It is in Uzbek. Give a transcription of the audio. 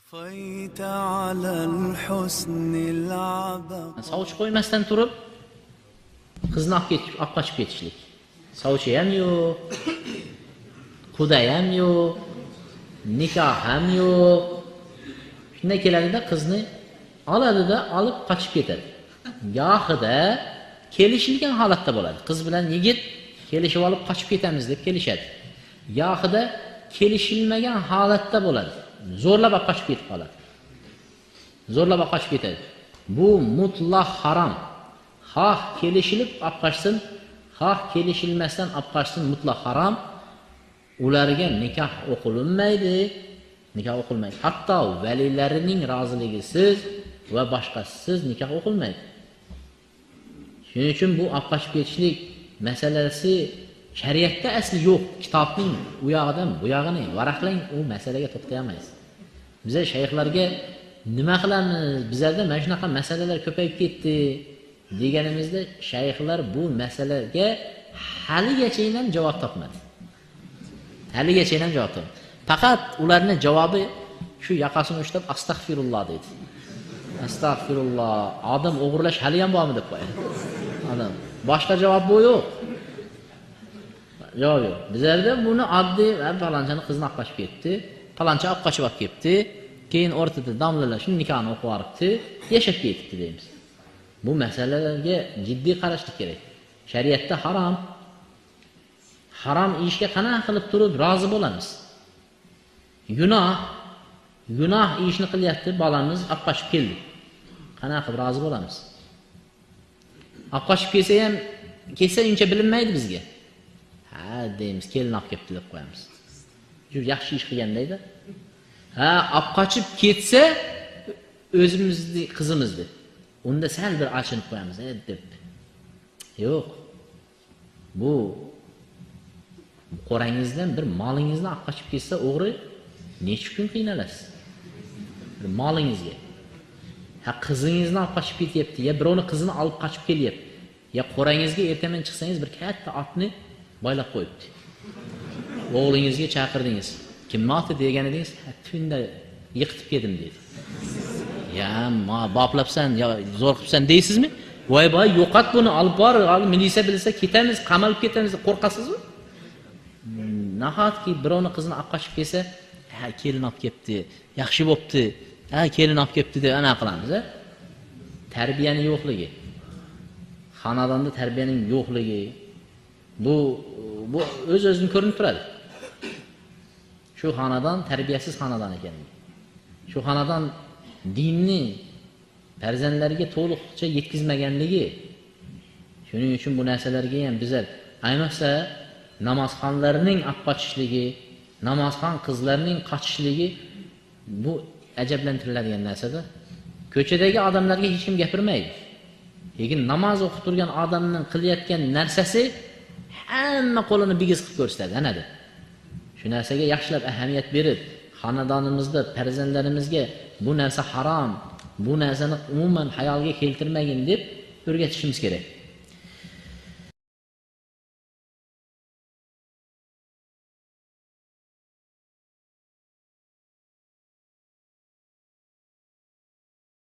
أضفيت على الحسن العبق. Sovchi qo'ymasdan turib qizni olib ketib, olib qochib ketishlik. Sovchi ham yo'q, quda ham yo'q, nikoh ham yo'q. Shunday keladida qizni oladida olib qochib ketadi. Gohida kelishilgan holatda bo'ladi. Qiz bilan yigit kelishib olib qochib ketamiz deb kelishadi. Gohida kelishilmagan holatda bo'ladi. Zo'rlab olib qochib ketib qoladi. Zo'rlab olib qochib ketadi. Bu mutlaq harom. Xoh kelishilib olib qochsin, xoh kelishilmasdan olib qochsin, mutlaq harom. Ularga nikoh o'qilinmaydi. Nikoh o'qilmaydi. Hatto valilarining roziligisiz va boshqasisiz nikoh o'qilmaydi. Shuning uchun bu olib qochib ketishlik masalasi shariatda asli yo'q. Kitobning u yog'idan bu yog'ini varaqlang, u masalaga to'xtay olmaysiz. Biz shayxlarga nima qilamiz? Bizlarda mana shunaqa masalalar ko'payib ketdi deganimizda shayxlar bu masalaga haligacha ham javob topmadi. Haligacha ham javob topmadi. Faqat ularning javobi shu yoqasini ushlab astag'firulloh deydi. Astag'firulloh, odam o'g'irlash hali ham bormi deb qo'yadi. Odam boshqa javob bu yo'q. Javob yo'q. Bizlarda buni oddiy falonchani qizini olib qochib ketdi, faloncha olib qochib olib ketdi, keyin o'rtada domlalar shu nikohni o'qib yuboribdi, yashab ketibdi deymiz. Bu masalalarga jiddiy qarashlik kerak. Shariatda harom. Harom ishga qanaqa qilib turib rozi bo'lamiz? Gunoh, gunoh ishni qilyapti, bolamiz olib qochib keldi. Qanaqa qilib rozi bo'lamiz? Olib qochib kelsa ham, kelsa uncha bilinmaydi bizga. Ha deymiz, kelin olib kelibdi deb qo'yamiz. Shu yaxshi ish qilgandayda. Ha, olib qochib ketsa o'zimizni qizimizni. Unda sal bir achinib qo'yamiz, deb. Yo'q. Bu qorangizdan bir molingizni olib qochib ketsa o'g'ri necha kun qiynalasiz? Bir molingizga. Ha, qizingizni olib qochib ketyapti, ya birovning qizini olib qochib kelyapti. Ya qorangizga ertaman chiqsangiz bir katta otni boylab qo'yibdi. O'g'lingizga chaqirdingiz. Kimni oti degan edingiz, tunda yiqitib keldim dedi. Ya, ma boplabsan, ya zo'r qilibsan deysizmi? Voy voy, yo'qot buni, olib bor, milisa bilsa ketamiz, qamalib ketamiz, qo'rqasizmi? Nahotki birovning qizini olib qochib kelsa, ha, kelin olib kelibdi, yaxshi bo'pti, ha, kelin olib kelibdi deb ana qilamiz, a? Tarbiyaning yo'qligi. Xonadonda tarbiyaning yo'qligi. Bu o'z-o'zini ko'rinib turadi. Shu xonadon tarbiyasiz xonadon ekanligi. Shu xonadon dinni farzandlarga to'liqcha yetkazmaganligi. Shuning uchun bu narsalarga ham bizlar ayniqsa namozxonlarning olib qochishligi, namozxon qizlarning qochishligi bu ajablantiriladigan narsada. Ko'chadagi odamlarga hech kim gapirmaydi. Lekin namoz o'qib turgan odamning qilayotgan narsasi hamma qo'lini bigiz qilib ko'rsatadi, ana deb. Shu narsaga yaxshilab ahamiyat berib, xonadonimizda farzandlarimizga bu narsa harom, bu narsani umuman xayolga keltirmagin deb o'rgatishimiz kerak.